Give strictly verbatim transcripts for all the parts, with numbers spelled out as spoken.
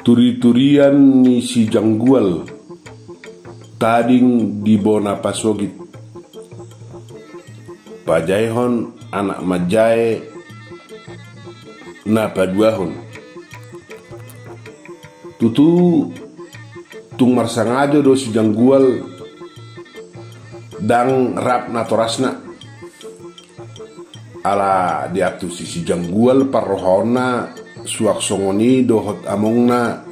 Turiturian ni si Janggual, tading di bona pasogit. Pajaehon anak manjae na paduahon. Tutu tung marsangajo do si Janggual ndang rap natorasna. Ala diantusi si Janggual parrohaonna suang songon i dohot amongna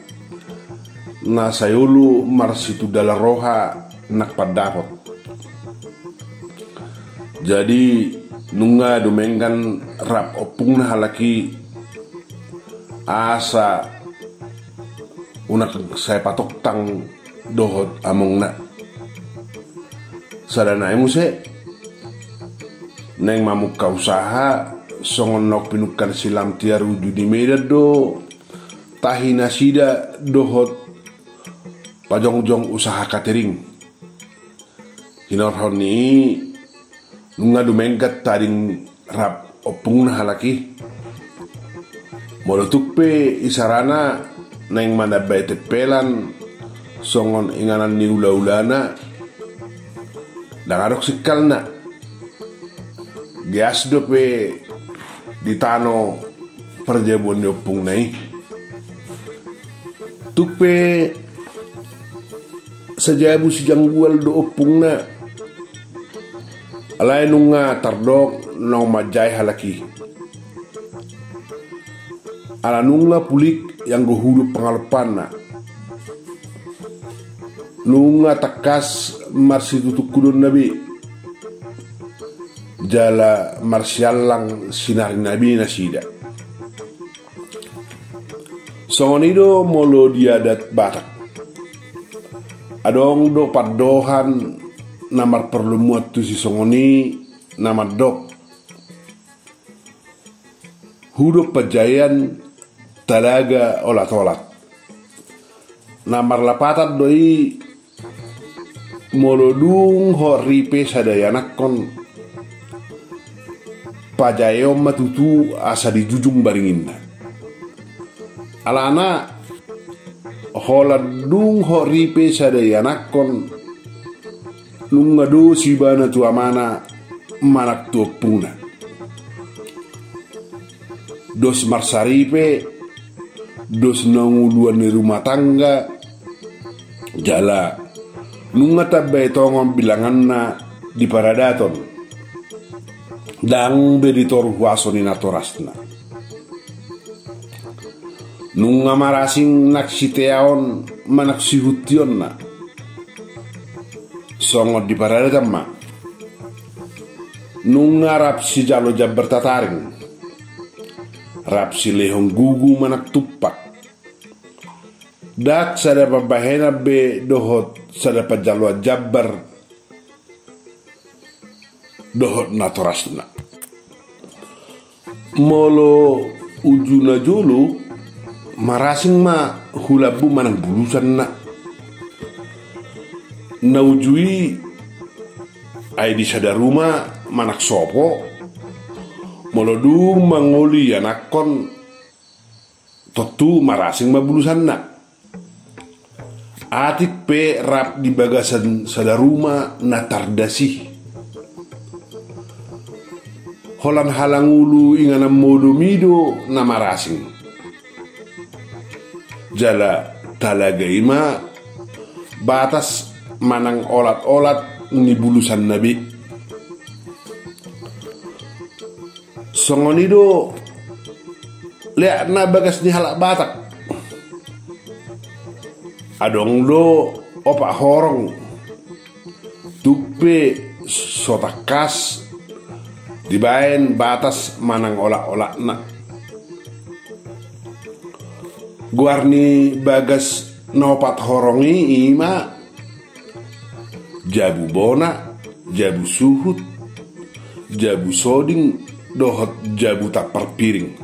na sai olo marsitunda roha nang pandapot. Jadi nunga dumenggan rap ompungna halak i asa unang sai patongtang dohot amongna. Sada nai muse naeng mamungka usaha songon naung pinungka ni si Lamtiar uju di Medan do tahi nasida dohot pajongjong usaha katering. Hinorhon ni i nunga dumenggan tading rap ompungna halak i. Molo tung pe isarana naeng manambai tempelan songon inganan ni ulaulana, ndang adong singkalna. Geas dope di tano parjabuan ni ompungna i. Tung pe sajabu si Janggual do ompungna. Alai nunga tardok naung manjae halak i. Ala nunga pulik ianggo hudon pangalompanna. Nunga tangkas marsitutungkudonna be jala marsiallang sinarina be nasida. Songon i do molo di adat Batak. Adong do pandohan na marparlumuan tusi songon i na mandok: Hudon panjaean, talaga olat-olat. Na marlapatan do i molo dung hot ripe sada ianakhon, pajaeon ma tutu asa dijujung baringinna. Alana holan dung hot ripe sada ianakhon, nunga dos ibana tu amana manang tu ompungna. Dos marsaripe, dos naung uluan ni rumah tangga, jala nunga tamba i tongon bilanganna di paradaton, ndang be di toru huaso ni natorasna. Nunga marasing nang siteaon manang sihuntionna. Songon di paradaton ma. Nunga rap sijalo jambar tataring, rap silehon gugu manang tumpak. Ndang sada pambahenan be dohot sada panjaloan jambar dohot natorasna. Molo uju na jolo, marasing ma hulambu manang bulusanna. Na uju i ai di sada ruma manang sopo, molo dung mangoli ianakhon, tontu marasing ma bulusanna. Atik pe rap di bagasan sada ruma na tardas i. Holan halangulu inganan modom i do na marasing. Jala talaga i ma batas manang olat-olat ni bulusanna be. Songon i do leakna bagas ni halak Batak. Adong do opat horong, tung pe so tangkas dibaen batas manang olat-olatna. Goar ni bagas na opat horong i, i ma jabu bona, jabu suhut, jabu soding, dohot jabu tampar piring.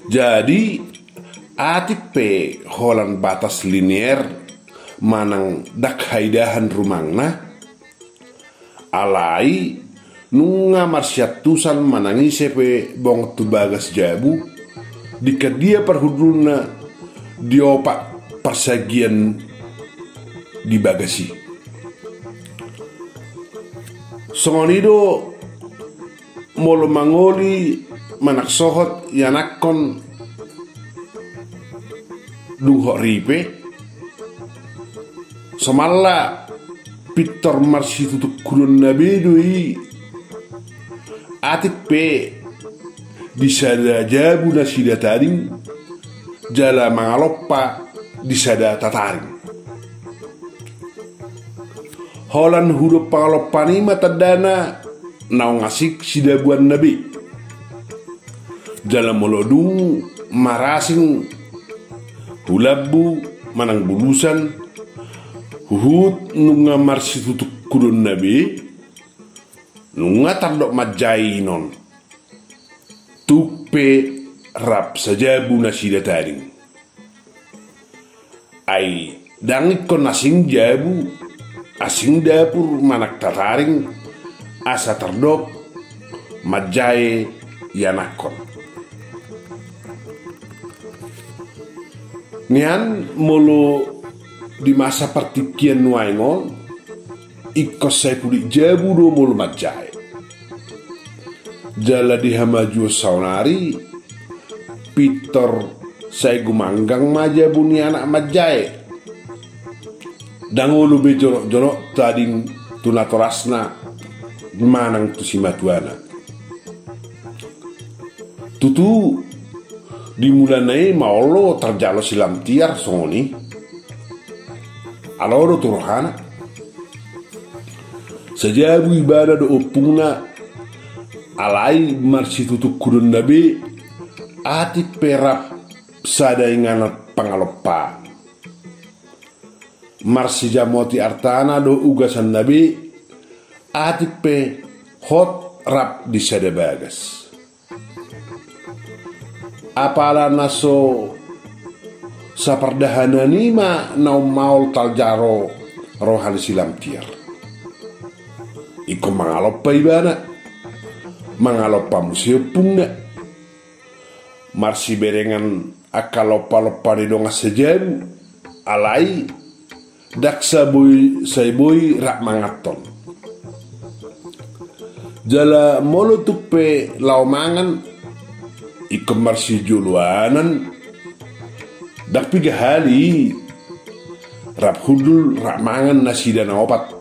Jadi, atik pe holan batas linier manang ndang haidahan rumangna, alai nunga marsiantusan manang ise pe bongot tu bagas jabu, Dingkan dia parhundulna di opat parsagian di bagas i. Songon i do molo mangoli manang sohot ianakkon dung hot ripe, somalna pintor marsitutungkudonna be do i, atik pe di sada jabu nasida tading jala mangalompa di sada tataring. Holan hudon pangalompaan i ma tandana naung asing sidabuanna be. Jala molo dung marasing hu lambu manang bulusan, huhut nunga marsitutungkudonna be, nunga tardok manjae inon, tung pe rap sajabu nasida tading. Ai ndang ingkon asing jabu, asing dapur manang tataring, asa tardok manjae ianakkon. Nian molo di masa partingkian nuaeng on, ingkon sai pulik jabu do molo manjae. Jala di hamajuon saonari, pintor sai gumanggang ma jabu ni anak manjae. Ndang olo be jonokjonok tading tu natorasna manang tu simatuana. Tutu, di mulana i maol do tarjalo si Lamtiar songon i. Alo do tu rohana. Sajabu ibana dohot ompungna, alai marsitutungkudonna be, atik pe rap sada inganan pangalompaan. Marsijamoti artana dohot ugasanna be, atik pe hot rap di sada bagas. Apala na so sapardahanan i ma naung maol tarjalo roha ni si Lamtiar. Ingkon mangalompa ibana, mangalompa muse ompungna. Marsiberengan angka lompalompa ni dongan sajabu, alai ndang sai boi, sai boi rap manganhon. Jala molo tung pe laho mangan, ingkon marsijoloanan, ndang piga hali rap hundul rap mangan nasida na opat.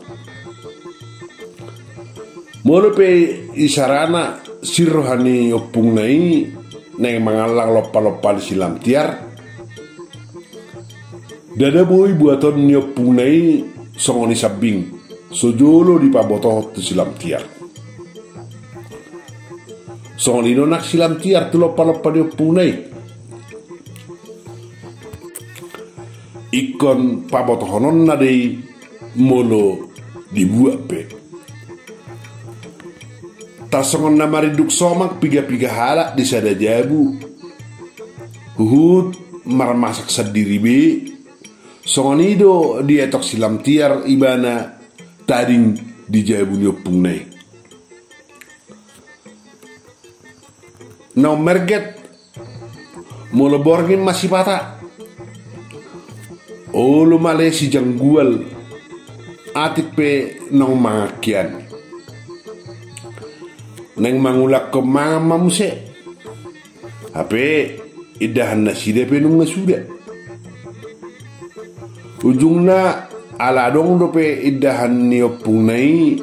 Molo pe isarana sirroha ni ompungna i naeng mangallang lompalompa ni si Lamtiar, ndada boi buaton ni ompungna i songon i sambing, so jolo dipabotohon tu si Lamtiar. Songon i do nang si Lamtiar tu lompalompa ni ompungna i. Ingkon pabotohononna do i molo dibuat pe. Tarsongon na marinduk somang piga-piga halak di sada jabu, huhut marmasak sandiri be, songon i do dietong si Lamtiar ibana tading di jabu ni ompungna i. Naung merget, molo borngin ma sipata, olo ma ale sijanggual, atik pe naung mangan hian. Naeng mangulakhon mangan ma muse. Hape indahan nasida pe nunga suda. Ujungna ala adong dope indahan ni ompungna i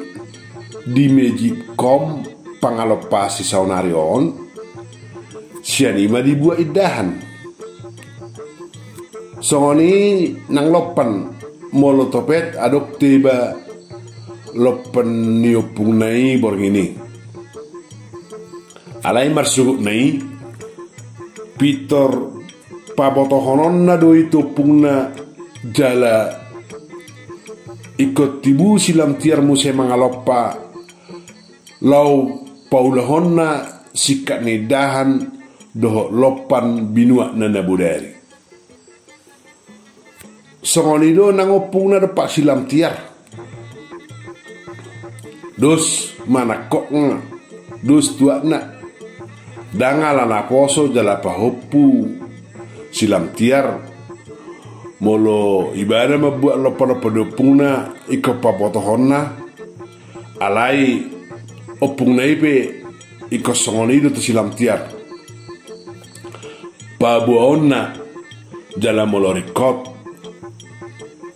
di mejitkom pangalompa sisaonari on, sian i ma dibuat indahan. Songon i nang lompan molo topet adong teba lompan ni ompungna i borngin i. Alai marsogotna i, pintor pabotohononna do i tu ompungna jala ingkon tibu si Lamtiar muse mangalompa laho paulahonna singkat ni indahan dohot lompan binuatna na bodari. Songon i do nang ompungna dompak si Lamtiar. Dos ma nangkokna, dos tuatna. Ndang ala naposo jala pahompu si Lamtiar molo ibana mambuat lompa-lompa di ompungna ingkon pabotohonna, alai ompungna i pe ingkon songon i do tu si Lamtiar paboaonna, jala molo ringkot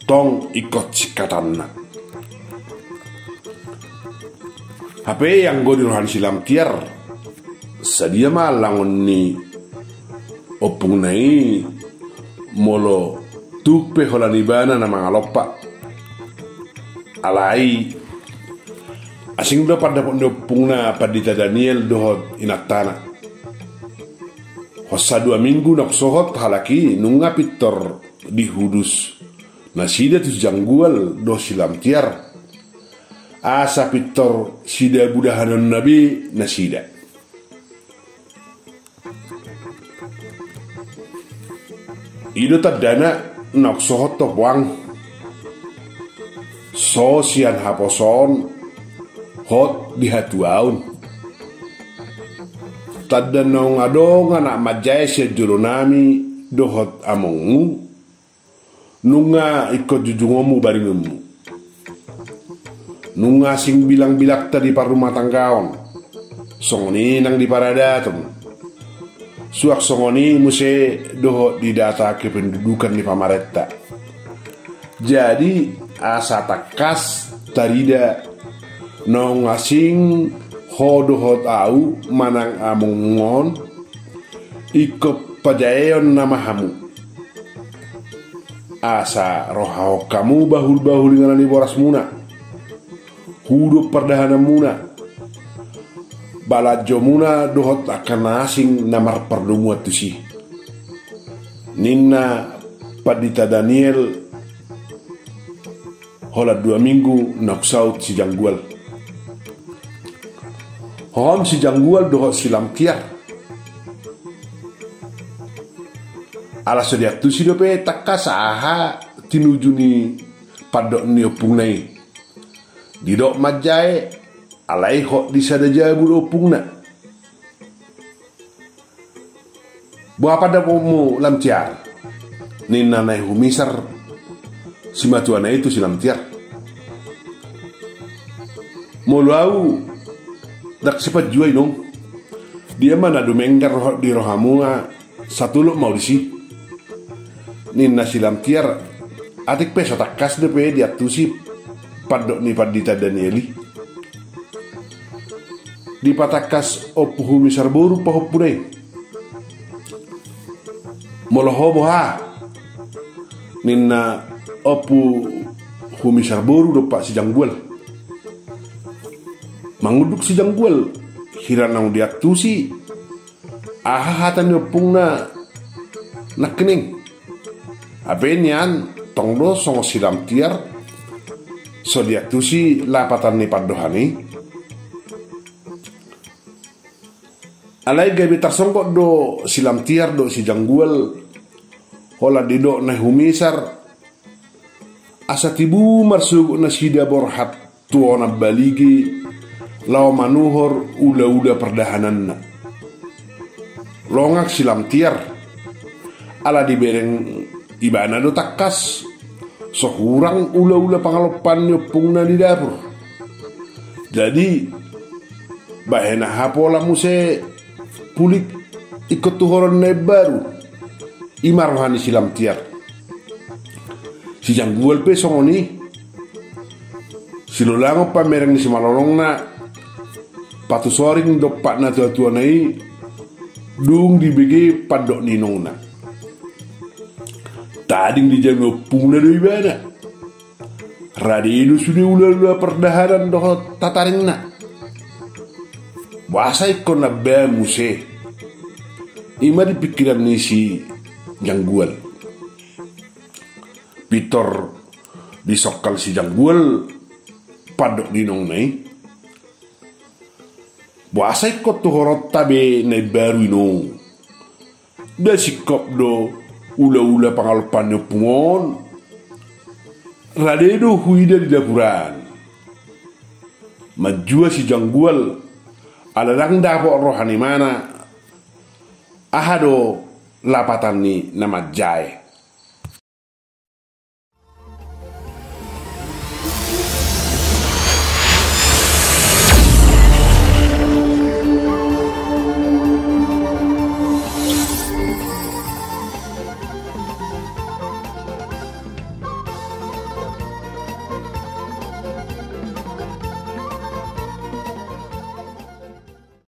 tong ingkon singkatanna. Hape anggo di roha ni si Lamtiar, sadia ma allangon ni ompungna i molo tung pe holan ibana na mangalompa. Alai asing do pandapot ni ompungna Pandita Daniel dohot inantana. Hosa dua minggu naung sohot halak i nunga pintor dihudus nasida tu si Janggual dohot si Lamtiar, asa pintor sidabudahanonna be nasida. I do tandana naung sohot topoan, so sian haposoon hot di hatuaon. Tanda naung adong anak manjae sian jolonami dohot amongmu, nunga ingkon jujungonmu baringonmu. Nunga asing bilang-bilangta di parrumatanggaon, songon i nang di paradaton. Suang songon i muse dohot di data kependudukan ni pamarenta. Jadi asa tangkas tarida naung asing ho dohot au manang amongmu on, ingkon pajaeon nama hamu. Asa rohahon hamu bahul-bahul inganan ni borasmuna, hudon pardahananmuna, balanjomuna dohot angka na asing na marpardomuan tusi, ninna Pandita Daniel holan dua minggu naung saut si Janggual. Hohom si Janggual dohot si Lamtiar. Ala so diantusi dope tangkas aha tinuju ni pandok ni ompungna i. Didok manjae, alai hot di sada jabu do ompungna. Boha pandapotmu Lamtiar? Ninna na humisar simatuana i tu si Lamtiar. Molo au ndang sipanjua inong. Dia ma na dumenggan rohot di rohamuna satolop ma au disi? Ninna si Lamtiar, atik pe so tangkas dope diantusi pandok ni Pandita Daniel i. Dipatangkas Ompu Humisar Boru pahompuna i. Molo ho boha? Ninna Ompu Humisar Boru dompak si Janggual. Mangunduk si Janggual, hira naung diantusi aha hata ni ompungna nangkining. Hape nian tong do songon si Lamtiar, so diantusi lapatan ni pandohan i. Alai gabe tarsonggot do si Lamtiar dohot si Janggual, holan didok na humisar, asa tibu marsogot nasida borhat tu onan balige laho manuhor ulaula pardahananna. Longang si Lamtiar, ala dibereng ibana do tangkas so hurang ulaula pangalompan ni ompungna di dapur. Jadi bahen aha pola muse pulik ingkon tuhoron na imbaru. I ma roha ni si Lamtiar. Si Janggual pe songon i. Silolangon pamereng ni simalolongna, patusoring dompak natuatuana i, dung dibege pandok ni inongna. Tading di jami ompungna do ibana. Rade do sude ulaula pardahanan dohot tataringna. Boasa ingkon na baen muse? I ma di pikiran ni si Janggual. Pintor disongkal si Janggual pandok ni inongna i. Boasa ingkon tuhoronta be na imbaru inong? Nda singkop do ulaula pangalompan ni ompung on? Rade do huida di dapuran. Manjua si Janggual, ala ndang dapot roha ni imana Aha do lapatan ni na manjae?